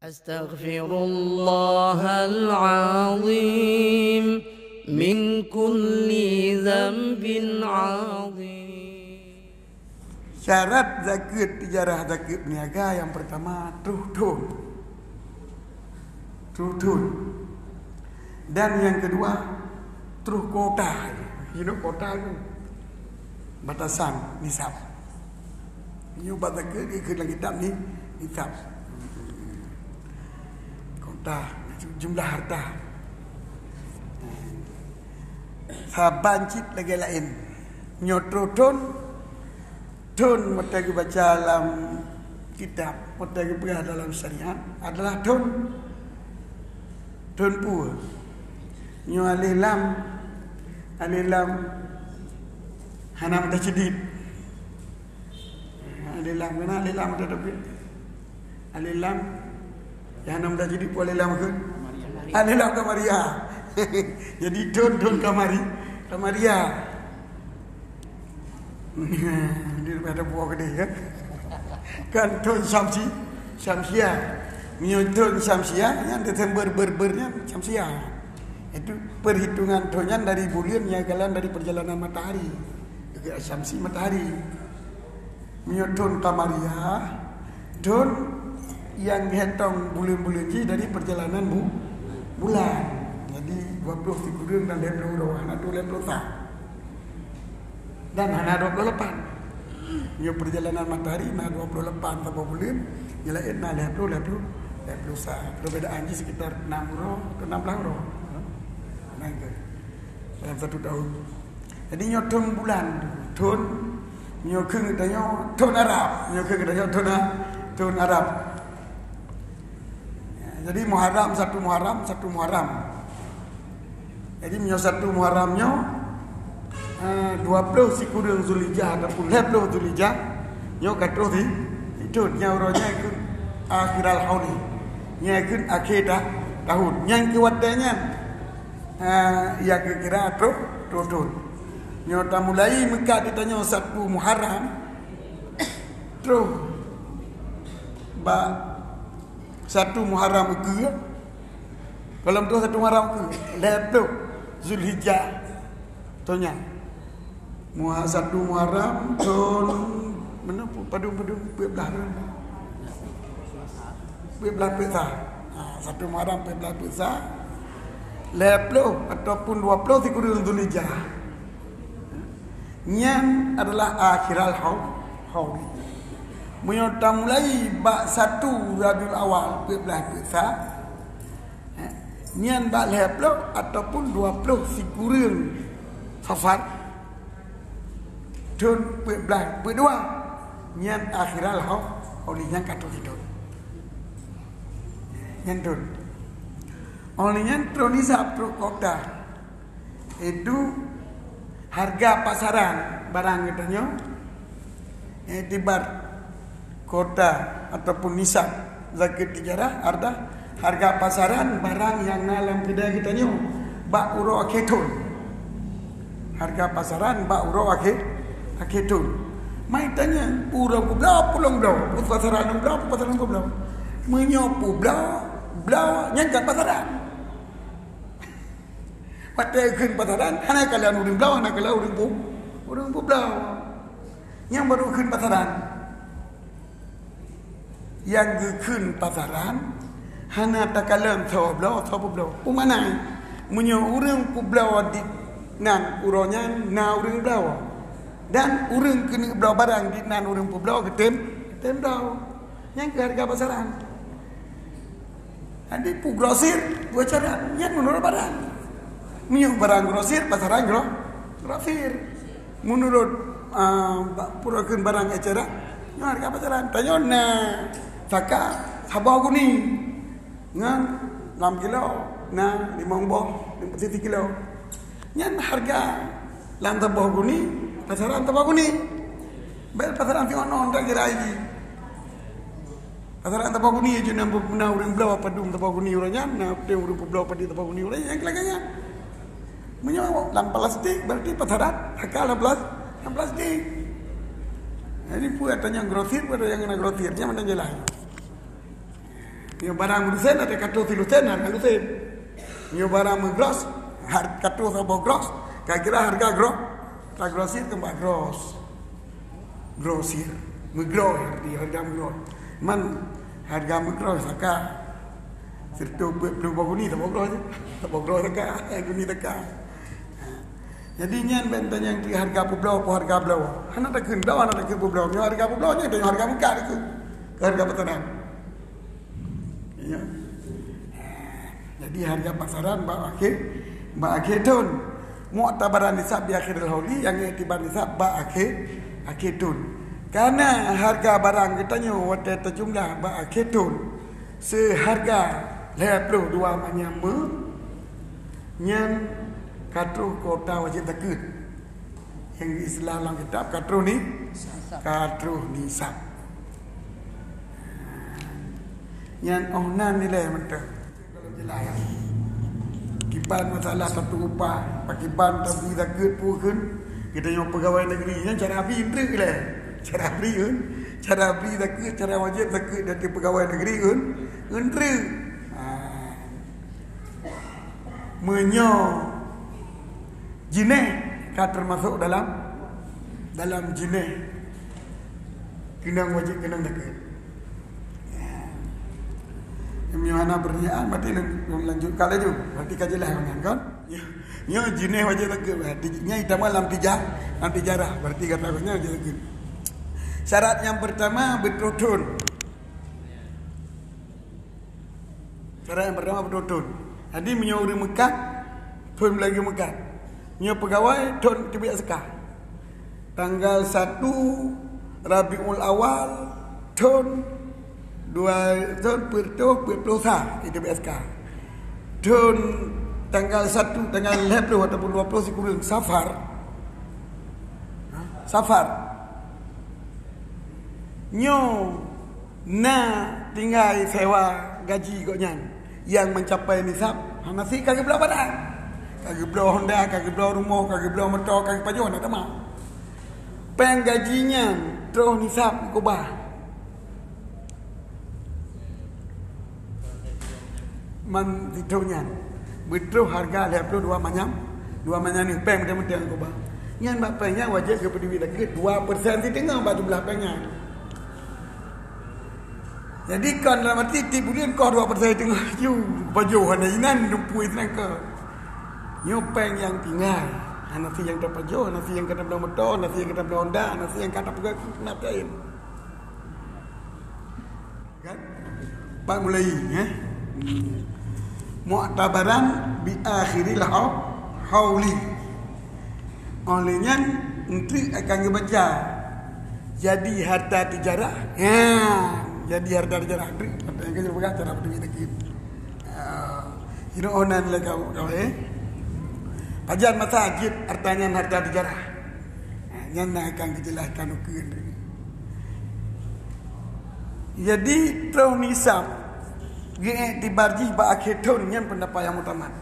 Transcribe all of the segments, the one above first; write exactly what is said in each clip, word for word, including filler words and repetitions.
Astaghfirullahal azim min kulli dzanbin azim. Syarat zakeuet tijarah, zakeuet niaga, nyang pertama troh thon. Troh thon. Dan nyang kedua, troh kota. Inong kota tu batasan nisab. Nyoe bak zakeuet ikheun lam kitab ni, nisab. Kota, jumlah harta. Saban cit lagèe laén. Nyoe troh thon, thon watèe geubaca lam kitab, watèe geupeugah dalam syariat adalah thon, thon peue. Nyoe alif lam, alif lam hana meutasydid. Alif lam, keunan alif lam meutasydid. Alif lam nyang hana meutasydid peue alif lam kheun? Alif lam kamariah. Jadi thon, thon kamari, kamariah. Di rumah ada buah gede, kan? Kan thon syamsi, syamsiah. Meunyoe thon syamsiah, nyan Desember ber-ber nyan syamsiah. Itu perhitungan thon nyan dari buleuen nyang kalon dari perjalanan matahari. Syamsi matahari. Meunyoe thon kamariah, thon nyang geuhitong buleuen-buleuen jih dari perjalanan bu-, bulan. Jadi, dua ploh sikureueng dan lhèe ploh uroe, hana dua lhèe ploh sa. Dan hana dua ploh lapan. Nyoe perjalanan matahari na dua ploh lapan saboh buleuen, nyang laén na lhèe ploh, lhèe ploh, lhèe ploh sa. Perbedaan jih sekitar enam uroe atau enam belas uroe. Nah, itu. Dalam satu tahun. Jadi, nyoe thon bulan, thon, nyoe kheun geutanyoe thon Arab, nyoe kheun geutanyoe thon A-, thon Arab. Jadi, Muharram, satu Muharram, satu Muharram. Jadi, meunyoe satu Muharram nyoe, eh, dua ploh sikureueng Zulhijjah ataupun lhèe ploh Zulhijjah, nyoe ka troh si-, si thon, nyan uroe nyan kheun akhiral hauli. Nyan kheun akhé ta-, tahun. Nyan keu watèe nyan. Ha, ya kira-kira troh, troh thon. Nyoe tamulai meukat geutanyoe satu Muharram, troh bak satu Muharram ukeue. Kalau troh satu Muharram ukeue, lhèe ploh Zulhijjah. Thon nyan. Muha-, satu Muharram thon, meunan, padum-padum, peuet blah thon. Peuet blah peuet sa. Ha, satu Muharram peuet blah peuet sa. Lhèe ploh ataupun dua ploh sikureueng Zulhijjah. Nyan adalah akhiral hau-, hauli. Meunyoe tamulai bak satu Rabiul Awal peuet blah peuet sa, nyan bak lhèe ploh ataupun dua ploh sikureueng Safar, thon peuet blah peuet dua, nyan akhiral hau-, hauli, nyan ka troh si thon. Nyan thon. Óh lheueh nyan troh nisab, troh kota. Itu harga pasaran barang geutanyoe, iktibar kota ataupun nisab zakeuet tijarah, harga, harga pasaran barang nyang na lam keudè geutanyoe bak uroe akhé thon. Harga pasaran bak uroe akhé, akhé thon. Mai tanyong, ureueng peubloe, peulông bloe, pasaran ureueng bloe, pasaran ureueng peubloe. Meunyoe peubloe, bloe, nyan ka pasaran. Watèe kheun pasaran, hana kalon ureueng bloe, hana kalon ureueng pu-, ureueng peubloe. Nyang baru kheun pasaran. Nyang geukheun pasaran, hana takalon soe bloe, soe peubloe. Peue makna? Meunyoe ureueng peubloe di nan uroe nyan na ureueng bloe, dan ureueng keuneuk bloe barang di nan ureueng peubloe geutem, geutem bloe. Nyan keuh hareuga pasaran. Jadi, peue grosir, peue eceran, nyan meunurot barang. Meunyoe barang grosir, pasaran gro-, grosir. Meunurot, ah, ba-, peue kheun barang eceran, nyoe hareuga pasaran. Tanyoe na saka saboh guni. Ngon lam kilo na limong boh, limong siti kilo. Nyan hareuga lam saboh guni, pasaran saboh guni. Bèk pasaran singoh non, tak kira lagi. Pasaran saboh guni jeuet na, na ureueng bloe padum saboh guni uroe nyan, na ureueng peubloe padum saboh guni uroe nyan, lagèe nyan. Meunyoe lam plastik, berarti pasaran hareuga lam plas-, lam plastik. Jadi, peue ata nyang grosir, peue ata nyang na grosir, nyan mantong jeulaih. Meunyoe barang meulusén, ada ka troh silusén, hareuga lusén. Meunyoe barang meugros, har-, ka troh saboh gros, ka kira hareuga gros. Ka grosir keu bak gros. Grosir. Meugroe, arti hareuga meugroe. Man hareuga meugroe saka. Sireutoh peuet ploh boh guni saboh groe je. Saboh groe saka, eh, guni saka. Jadi nyan ban tanyong keu hareuga peubloe, peue hareuga bloe. Hana takheun bloe, hana takheun peubloe. Meunyoe hareuga peubloe nyan tanyong hareuga meukat keu, keu hareuga pasaran. Ya. Jadi hareuga pasaran bak akhé, bak akhé thon. Mu'tabaran nisab bi akhiril hauli, nyang iktibar nisab bak akhé, akhé thon. Karena hareuga barang geutanyoe watée tajumlah bak akhé thon seuhareuga lhée ploh dua manyam meu, nyan ka troh kuota wajéb zakeuet. Nyang istilah lam kitab ka troh ni, ka troh nisab. Nyan óh nan ilée mantong. Kiban masalah satu upah, pakiban tabri zakeuet peue kheun, geutanyoe peugawai negeri, nyan cara bri eunteuk ilée. Cara bri eun, cara bri zakeuet, cara wajéb zakeuet dari peugawai negeri eun, eunteuk. Ha. Meunyoe jinéh ka teumasok dalam, dalam jinéh keunong wajéb keunong zakeuet. Meunyoe hana peurtanyaan, berarti lôn, lôn lanjutkan laju. Berarti ka jeulaih nyan, kan? Nyoe jinéh wajéb zakeuet, berarti nyan itamong lam tija-, lam tijarah. Berarti gata nyan wajéb zakeuet. Syarat nyang pertama, beutroh thon. Syarat nyang pertama, beutroh thon. Jadi, meunyoe ureuëng meukat, thon lagée meukat. Meunyoe peugawai, thon teubiet seuka. Tanggal satu Rabiul Awal, thon dua, thon peuet reutôh peuet ploh sa, itu biasa. Thon tanggal satu, tanggal lhée ploh ataupun dua ploh sikureueng Safar. Ha? Safar. Nyoe na tinggai sewa gaji gobnyan nyang mencapai nisab, hana si ka geubloe barang. Ka geubloe honda, ka geubloe rumoh, ka geubloe moto, ka geupajoh, hana teuma. Péng gaji nyan troh nisab keubah. Man sithon nyan beutroh hareuga lhée ploh dua manyam, dua manyam ni péng meuteumé keubah. Nyan bak péng nyan wajéb geupeuduek lagée dua persen siteungoh bak jumlah péng nyan. Jadi kon dalam arti tiep buleuen koh dua persen siteungoh ju, pajoh hana inan dumpui sinan keu. Nyoe péng nyang tinggai, hana si nyang tapajoh, hana si nyang ka tabloe moto, hana si nyang ka tabloe honda, hana si nyang ka tapeugah keunak laén. Kan? Pat mulai, eh? Mu'tabaran bi akhiril hau-, hauli. Oleh nyan, eunteuk akan geubaca jadi harta tijarah. Ha, jadi harta tijarah. Eunteuk, harta nyang ka geupeugah cara beutôi sakét. Ah, jinoe nan lé kau, kau, eh? Pajan masa jeuet harta nyan harta tijarah. Ha, nyan na akan geujelaskan ukeue. Jadi, troh nisab geuiktibar jih bak akhé thon, nyan peundapat nyang mutamat.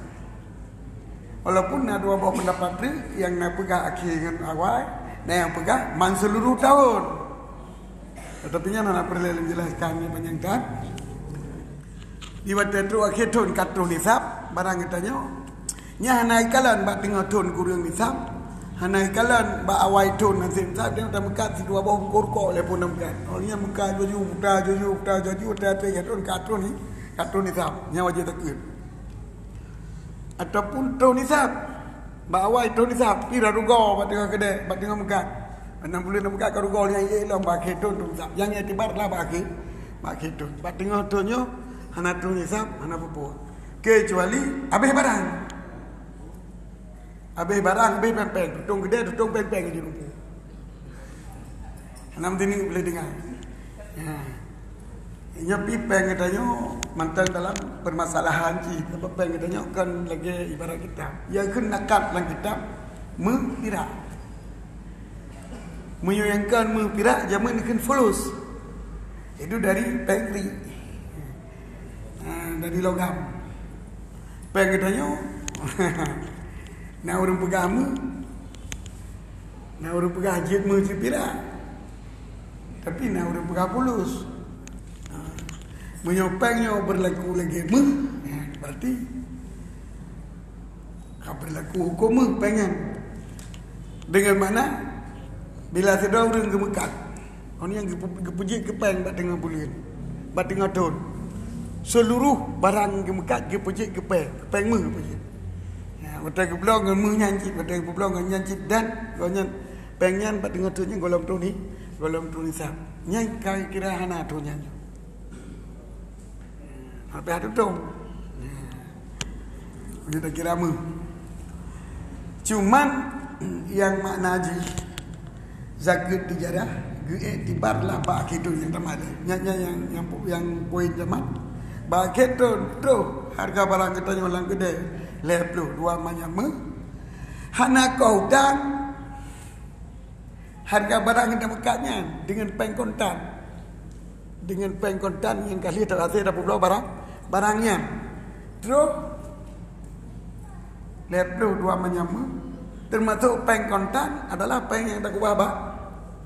Walaupun na dua boh peundapat teuk, nyang na peugah akhé ngon awai, na nyang peugah man seuluruh tahun. Tetapi nyan hana peureulée lôn jelaskan nyoe panyang that. Di watée troh akhé thon ka troh nisab, barang geutanyoe, nyan hana ikalon bak teungoh thon kureueng nisab, hana ikalon bak awai thon hase nisab, dan tameukat sidua boh bungkôh rukok lé phon tameukat. Oh, nyan meukat laju, meukat laju, meukat laju, watée akhé thon ka troh ni, ka troh nisab, nyan wajéb zakeuet. Ataupun troh nisab. Bak awai troh nisab, pira rugoe bak teungoh keudeh, bak teungoh meukat. Anang buleuen meukat ka rugoe nyang ilée lom bak akhé thon troh nisab. Nyang iktibar lah bak akhé, bak akhé thon. Bak teungoh thon nyoe hana troh nisab, hana peue-peue. Kecuali habéh barang. Habéh barang, habéh péng-péng. Tutong keudeh, tutong péng-péng di rumoh. Hana meuteungoh boleh dengar. Ya. Nyoe pih péng geutanyoe mantong dalam permasalahan jih. Sabab péng geutanyoe kon lagée ibarat kitab. Nyang kheun nakad lam kitab meupirak. Meunyoe nyang kon meupirak, jameun kheun fulus. Itu dari péng ri. Ha, dari logam. Péng geutanyoe. Na ureuëng peugah meu. Na ureuëng peugah jeuet meu sipirak. Tapi na ureuëng peugah fulus. Ha. Meunyoe péng nyoe beurlaku lagée méuh, ya, berarti ka beurlaku huköm méuh péng nyan. Deungon makna, bila sidroe ureuëng geumeukat, ureuëng nyang geupeu-, geupeujeuet keu péng bak teungoh buleuen, bak teungoh thon, seuluruh barang geumeukat geupeujeuet keu péng, keu péng méuh geupeujeuet. Ya, watée geubloe ngon méuh nyan cit, watée geubloe ngon nyan cit, dan gobnyan péng nyan bak teungoh thon nyan gohlom troh ni, gohlom troh nisab. Nyan ka kira hana troh nyan. Sampai hana tutong. Meunyoe takira méuh. Cuman, nyang makna jih, zakeuet tijarah geuiktibar lah bak akhé thon nyang tamat. Nyan, nyan nyang, nyang, nyang poin tamat. Bak akhé thon, troh hareuga barang geutanyoe lam keudè lhée ploh dua manyam méuh. Hana koh utang. Hareuga barang nyang tameukat nyan deungon péng kontan. Deungon péng kontan nyang ka lheueh teuhasé tapeubloe barang, barang nyan. Troh lhée ploh dua manyam méuh, teumasok péng kontan adalah péng nyang takeubah bak,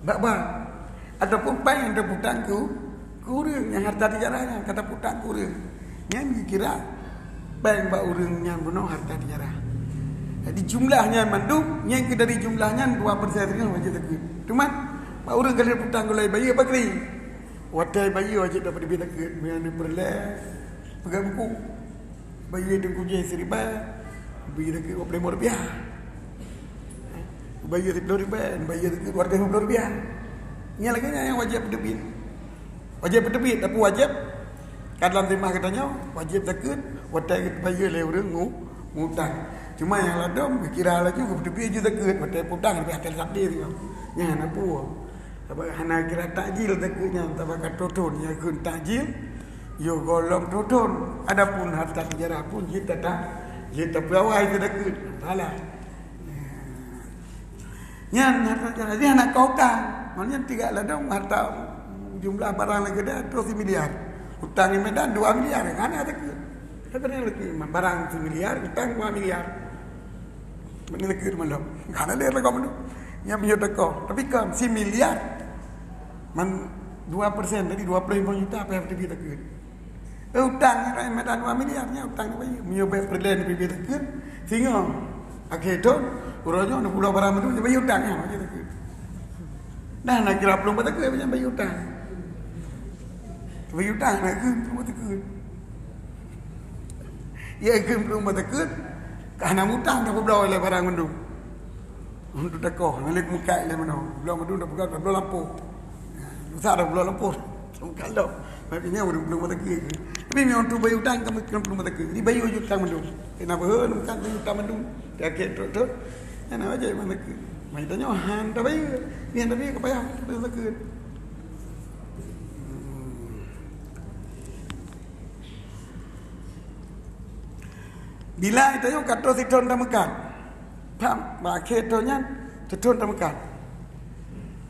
bak bank. Ataupun péng nyang tapeutang keu, keu ureuëng nyang harta tijarah nyan ka tapeutang keu ureuëng. Nyan geukira péng bak ureuëng nyang bunoe harta tijarah. Jadi jumlah nyan mandum, nyang keu dari jumlah nyan dua persen teungoh wajéb zakeuet. Teuma bak ureuëng ka lheueh peutang gulai bayeue bakri. Watée bayeue wajéb dapat leubeh zakeuet, meunyoe peureulée peugah buku. Bayeue teungku jih siribée, bayeue zakeuet dua puluh lima rupiah. Bayeue siplôh ribée, bayeue zakeuet dua ratus lima puluh rupiah. Nyan lagée nyan nyang wajéb peuteubiet. Wajéb peuteubiet, tapi wajéb ka dalam zimah geutanyoe, wajéb zakeuet, watée bayeue lé ureuëng ngu-, ngutang. Cuma nyang ladom geukira laju geupeuteubiet ju zakeuet, watée peutang leubeh até sabdé nyoe. Nyan hana peue. Sabab hana kira takjil zakeuet nyan, sabab ka troh thon nyang kheun takjil, yo gohlom troh thon. Adapun harta tijarah pun jeuet tata, jeuet tapeuawai keu zakeuet. Salah. Nyan harta tijarah, jadi hana koh utang. Maksudnya tiga ladom harta jumlah barang lagée dah troh similiar. Utang di Medan dua miliar, hana zakeuet. Tapi ada lagi barang similiar, utang dua miliar. Meunan zakeuet malam. Hana lé lagoe meunan. Nyang meunyoe teuka. Tapi kan similiar. Man dua persen tadi dua puluh lima juta apa yang tadi zakeuet. Eh, utang ni kan mata dua miliar nya utang ni bayu. Meunyoe baik perlen lebih zakeuet. Singoh. Akhé thon, uroe nyoe na pulo barang meudu bayu utang nya wajéb zakeuet. Dah na kira pulung bak zakeuet macam bayu utang. Bayu utang na keu pulung bak zakeuet. Ya keu pulung bak zakeuet. Ka hana mutang dah peubloe lé barang mandum. Untuk teuka, hana lé meukat lé meunoe. Bloe mandum dah peugah, dah bloe lampôh. Susah dah bloe lampôh. Meukat lom. Tapi nyan ureuëng pulung bak zakeuet. Tapi memang tu bayu utang kan pulung bak zakeuet. Jadi bayu ju utang mandum. Kena beuhe meukat bayu utang mandum. Dia kek trok-trok. Nyan wajéb bak zakeuet. Mai tanyoe han tabayeue. Nyan tapi ka payah bak zakeuet. Bila tanyoe ka troh sithon tameukat. Pham, bak akhé thon nyan, sithon tameukat.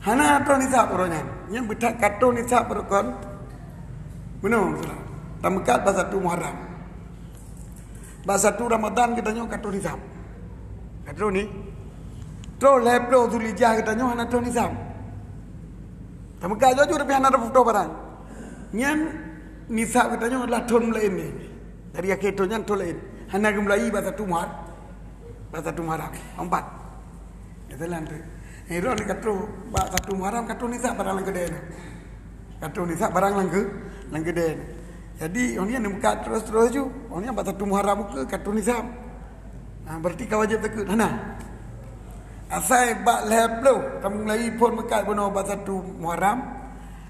Hana troh nisab uroe nyan. Nyan beuthat ka troh nisab uroe kon. Bunoe, tameukat bak satu Muharram. Bak satu Ramadan geutanyoe ka troh nisab. Ka troh ni. Troh lhée ploh Zulhijjah geutanyoe hana troh nisab. Tameukat laju tapi hana tapeutoh barang. Nyan nisab geutanyoe adalah thon laén ni. Dari akhé thon nyan thon laén. Hana geumulai bak satu Muhar-, bak satu Muharram. Empat. Nyata lah tu. Eh, droe ni ka troh bak satu Muharram ka troh nisab barang lam keudè na. Ka troh nisab barang lam keu-, lam keudè na. Jadi, orang nyan buka terus-terus ju. Orang nyan bak satu Muharram ke ka troh nisab. Ha, berarti ka wajéb zakeuet. Hana. Asai bak lhée ploh, tamulai phon meukat bunoe bak satu Muharram,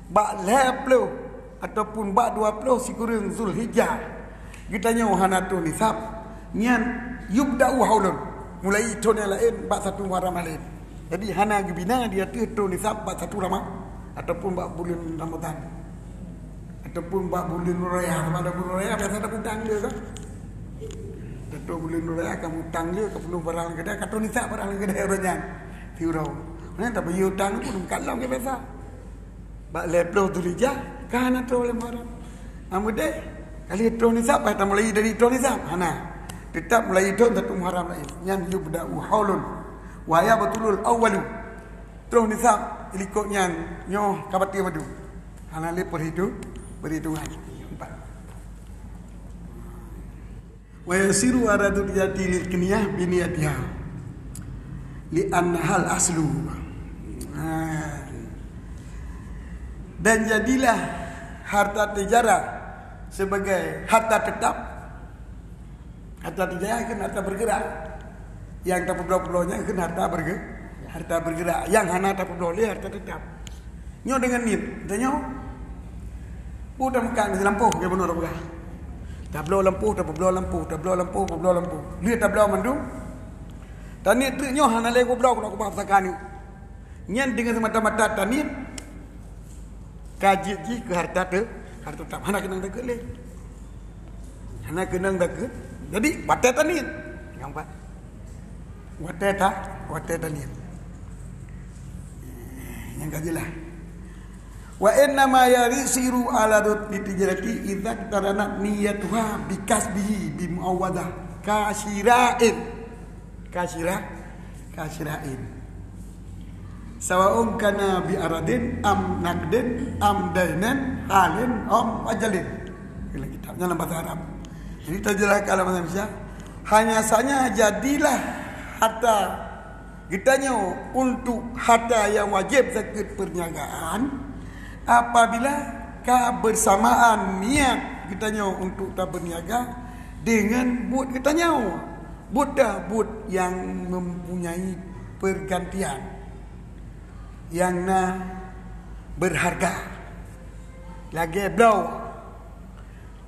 bak lhée ploh ataupun bak dua ploh sikureueng Zulhijjah, geutanyoe hana troh nisab, nyan yubda'u haulun, mulai thon nyang laén bak satu Muharram laén. Jadi, hana geubina di ateueh troh nisab bak satu Rama-, ataupun bak buleuen Ramadan. Ataupun bak buleuen raya, sama ada buleuen raya, biasa ada utang dia kan. Tentu buleuen raya, kamu utang dia, ke penuh barang kedai, kata nisa barang kedai orang nyan. Si urang. Mana tak bayar utang pun, bukan lom ke biasa. Bak lhée ploh Zulhijjah, kan ada troh lhée Muharram. Namun deh, kali troh nisab, bah, tak mulai dari troh nisab. Hana. Tetap mulai troh satu Muharram lain. Nyan yubda'u haulun. Wa yabtulul awwalu. Troh nisab, ilikot nyan, nyoh ka bateue madu. Hana lé perhitung, perhitungan. Empat. Wa yasiru aradu tijati lil kiniyah biniyatiha. Li annahal aslu. Ha. Dan jadilah harta tijarah sebagai harta tetap. Harta tijarah kan harta bergerak. Yang tapeubloe-peubloe nyan kan harta berge-, harta bergerak. Yang hana tapeubloe lé harta tetap. Nyoe deungon niet, tanyoe. Peue tameukat di lampôh, lagèe bunoe tapeugah. Tabloe lampôh, tapeubloe lampôh, tabloe lampôh, peubloe lampôh. Lheueh tabloe mandum. Taniet treuk nyoe hana lé kubloe, keuneuk kubah pusaka niet. Nyan deungon semata-mata taniet, ka jeuet jih keu harta teu-, harta tetap. Hana keunong takheun lé. Hana keunong takheun. Jadi, watèe taniet. Nyang pat. Watèe ta-, watèe taniet. Nyang ka jeulaih. Wa inna ma yasiru aradu tijati idza taranat niyatuha bi kasbihi bi muawwadah. Kasyira'in. Kasyira-, kasyira'in. Sawaun kana bi aradin am naqdin am dainin halin am ajalin. Dalam kitab, dalam bahasa Arab. Jadi, tajelaskan dalam bahasa Indonesia, hanya saja jadilah harta geutanyoe untuk harta nyang wajéb zakeuet perniagaan apabila ka bersamaan niat geutanyoe untuk taberniaga deungon buet geutanyoe. Buet dah buet nyang mempunyai pergantian nyang na berharga. Lagèe bloe.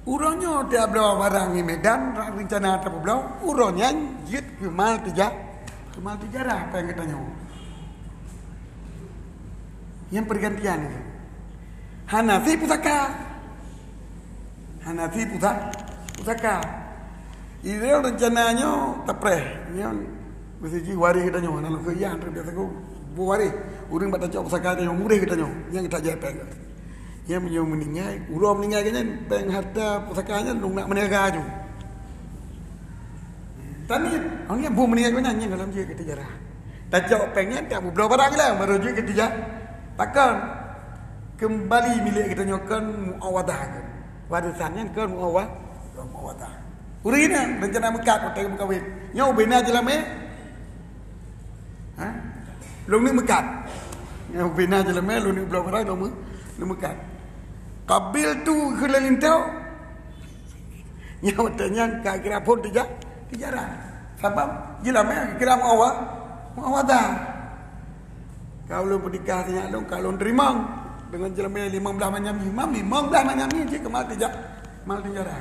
Uroe nyoe tabloe barang di Medan, rencana tapeubloe, uroe nyan jeuet keu mal tija-, keu mal tijarah, apa nyang geutanyoe. Nyang pergantian nyan. Hana sit pusaka. Hana sit pusa-, pusaka. Ideal rencana nyoe tapreh. Nyoe meusti jih waréh geutanyoe, hana lôn keu nyang biasa ku. Waréh. Ureueng bak tacok pusaka tanyoe, waréh geutanyoe. Nyang tajak péng. Nyang meunyoe meuninggai, uroe meuninggai geuh nyan, péng harta pusaka nyan lôn nak meuniaga ju. Taniet, awak nyan boh meuninggai geuh nyan, nyan dalam jih keu tijarah. Tacok péng nyan, tapeubloe barang lom, baru jih keu tijarah. Pakon? Keumbali milék geutanyoe kon muawadah kon. Warisan nyan kon muawa-, muawadah. Ureueng nyan rencana meukat watèe meukawen. Nyoe ubena jeulamé. Ha? Lôn neuk meukat. Nyoe ubena jeulamé, lôn neuk bloe barang, lôn meu-, lôn meukat. Qabiltu keu lôn linto. Nyoe watèe nyan ka kira phon tija-, tijarah. Sabab jeulamé kira muawa-, muawadah. Ka ulôn peunikah sinyak lôn, ka lôn teurimong deungon jeulamé limong blaih manyam nyoe. Mam limong blaih manyam nyoe cit keu mal tija-, mal tijarah.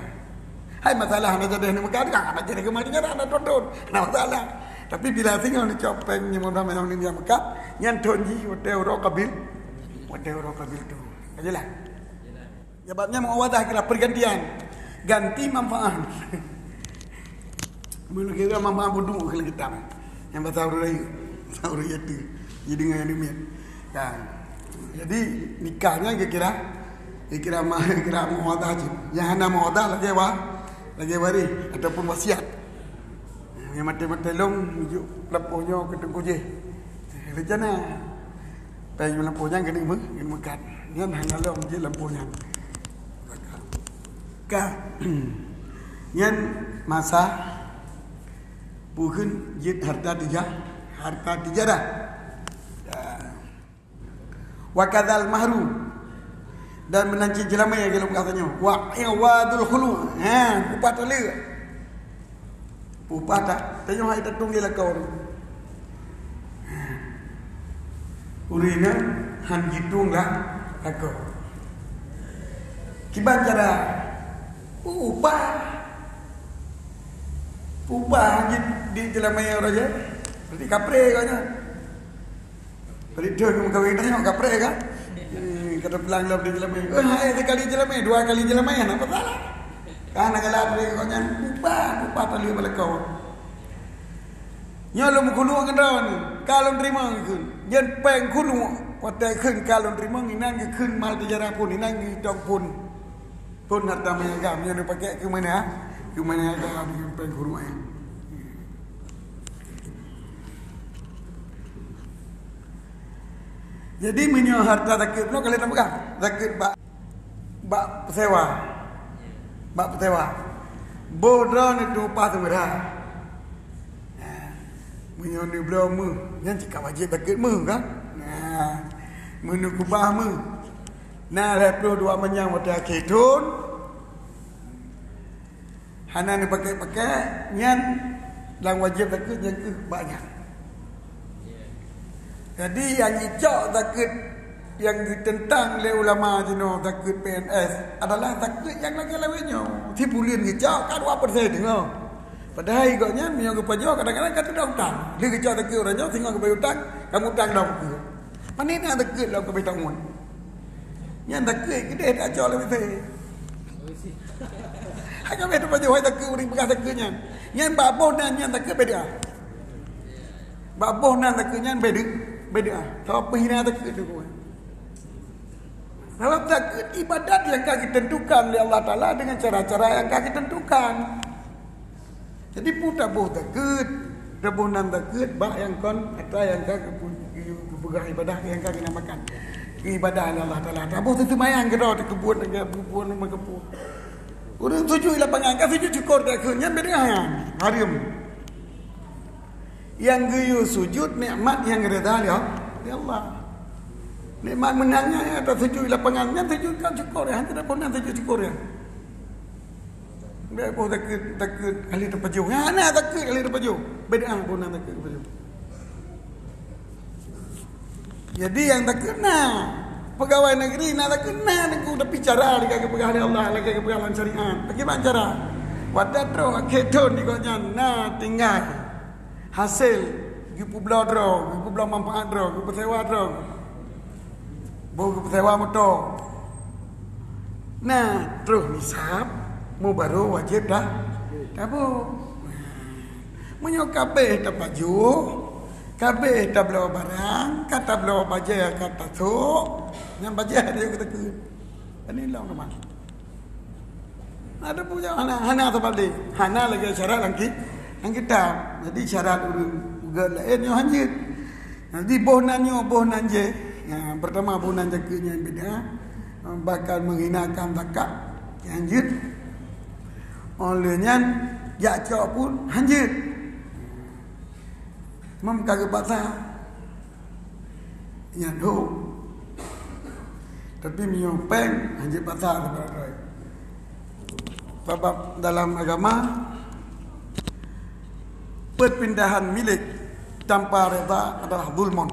Hai masalah hana jadeh neuk meukat, ka hana jadeh keu mal tijarah, hana thon-thon. Hana masalah. Tapi bila singoh neucok péng limong blaih manyam nyoe meukat, nyan thon jih watèe uroe qabil-, watèe uroe qabiltu. Ka jeulaih? Sabab nyan muawadah kira pergantian. Ganti manfaat. Meunurot kira manfaat budu keu kitab. Nyang bahasa ureueng rayeuk. Bahasa ureueng rayeuk tu. Jadi deungon nyang deumiet. Kan. Jadi nikah nyan kira-kira, kira ma-, kira muawadah cit. Nyang hana muawadah lagèe wa-, lagèe waréh ataupun wasiat. Nyang maté-maté lôn meujok lampôh nyoe keu teungku jéh. Rencana. Péng lampôh nyan keuneuk meu-, keuneuk meukat. Nyan hana lom jeuet lampôh nyan. Ka. Nyan masa peue kheun jeuet harta tija-, harta tijarah. Ya. Wa kadzal mahru. Dan meunan cit jeulamé nyang lôn peugah tanyoe. Wa iwadul khulu. Ha, upah taleuek. Upah ta-, tanyoe hai tatueng lé lakoe. Ureueng nyan han jitueng lah lakoe. Kiban cara upah. Upah jih di jeulamé uroe jih. Berarti kapreh gobnyan. Beri thon meukawen tanyoe kapreh kan? Hmm, ka teupeugah lom di jeulamé. Eh, hai sekali jeulamé, dua kali jeulamé, hana masalah. Kan hana galak beri keu nyan upah, upah taleuek bak lakoe. Nyoe lôn meukhulok ngon droeneuh, ka lôn teurimong kheun. Nyan péng khulok, watèe kheun ka lôn teurimong, inan geukheun mal tijarah phon, inan geutong phon. Phon harta meuniaga, meunyoe neupakék keu meuniaga, keu meuniaga, keu péng khulok nyan. Jadi meunyoe harta zakeuet, nyoe ka lheueh tapeugah, zakeuet bak, bak peusewa. Bak peusewa. Boh droe neutumpah seumeurat. Nah, meunyoe neubloe méuh, nyan cit ka wajéb takheut méuh kan? Nah, meunyoe keubah méuh. Nah, lhèe ploh dua manyang watèe akhé thôn. Hana neupakèk-pakèk, nyan lam wajéb takheut nyang keuh bak nyan. Jadi, nyang jicok takheut nyang geuteuntang lé ulama jinoe takheut P N S adalah takheut nyang lagèe lawét nyoe. Si buleuen geucok ka dua persen teungoh. Padahai gobnyan meunyoe geupajoh kadang-kadang ka teuda utang. Lheueh geucok takheut uroe nyoe singoh geupajoh utang, ka mutang dong keu. Pane na takheut lom keu beta ngon. Nyan takheut keudeh tak cok lé bete. Hai ka beta pajoh hai takheut ureueng peugah takheut nyan. Nyan bak boh nan nyan takheut beda. Bak boh nan takheut nyan beda, beda. Sabab peuhina takheut tu. Sabab takheut ibadat nyang ka ditentukan lé Allah Taala dengan cara-cara nyang ka ditentukan. Jadi peue taboh takheut, taboh nan takheut bak nyang kon atra nyang ka geupeugah ibadat nyang ka geunamakan ibadat lé Allah Taala. Taboh teuseumayang keudroe takeubuet lagèe bubuet meukeupue. Ureueng sujud lapangan ka sujud syukur takheut nyan beda nyan. Hareuem. Nyang geuyue sujud nikmat nyang reda lé Allah. Nikmat meunang nyan atra sujud lapangan nyan sujud kan syukur ya, hana boh nan sujud syukur ya. Bèk boh takheut, takheut ahli teupajoh. Hana takheut ahli teupajoh. Beda boh nan takheut teupajoh. Jadi nyang takheut na pegawai negeri na takheut na nengku tapi cara lagèe geupeugah lé Allah lagèe geupeugah lam syariat. Bagaimana cara? Watèe troh akhé thôn di gobnyan na tinggai hasé geupeubloe droe, geupeubloe manfaat droe, geupeusewa droe. Boh geupeusewa moto. Nah, troh nisab, mu baru wajéb dah taboh. Meunyoe kabeh tapajoh, kabeh tabloe barang, ka tabloe bajèe ka tasok, nyan bajèe ada nyang takheut. Ini lom rumah. Ada punya hana, hana terbalik. Hana lagi syarat lagi, lagi kitab. Jadi syarat ureueng peugah laén nyoe hanjeuet. Jadi boh nan nyoe, boh nan jih. Ya, pertama boh nan takheut nyan beda. Bahkan menghinakan zakat, hanjeuet. Oleh nyan jak cok pun hanjeuet. Mem ka geupaksa. Nyan hom. Tapi meunyoe péng hanjeuet paksa keudroe-droe. Sabab dalam agama perpindahan milik tanpa reda adalah zulmun.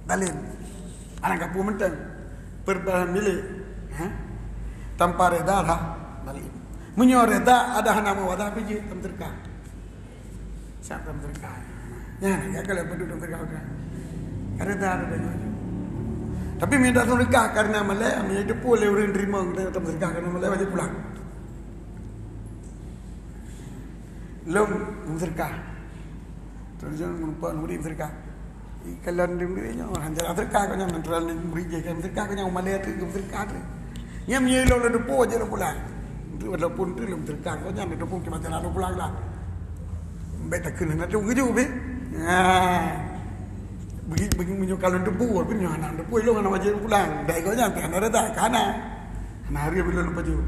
Zalim. Anak kapu menteng. Perpindahan milik, ha? Tanpa reda adalah zalim. Meunyoe reda ada hana meuwada pijih tam terka. Siap dalam teuka. Nyan, ya kalau penduduk teuka udah. Karena dah ada banyak. Tapi minta sedekah karena malèe, minta depu lé ureueng terima kita dalam sedekah karena malèe wajib pulang. Lom sedekah. Terus jangan lupa murid sedekah. Kalau di murid nyoe orang jalan sedekah kau jangan terlalu murid je kan sedekah kau jangan malèe tu sedekah tu. Nyam ye lo lo depu aja lo pulang. Tu walaupun tu lo sedekah kau jangan depu cuma jalan lo pulang lah. Baik tak kena nak tunggu jauh be. Ha. Bagi bagi menyukai lo depu pun nyoe anak depu lo anak wajib pulang. Dai kau jangan tak ada dah kana. Nah hari belum lupa jauh.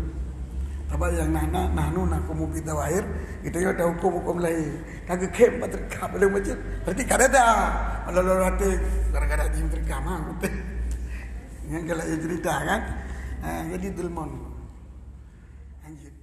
Tapi yang nah nah nah nu nah kamu kita wahir kita yo tahu hukum hukum lain. Ka geukhem bak teuka bak lôn bacut. Berarti ka reda. Lalu até gara-gara jih teuka mah. Nyan galak cerita kan. Ha, jadi zulmun. Lanjut.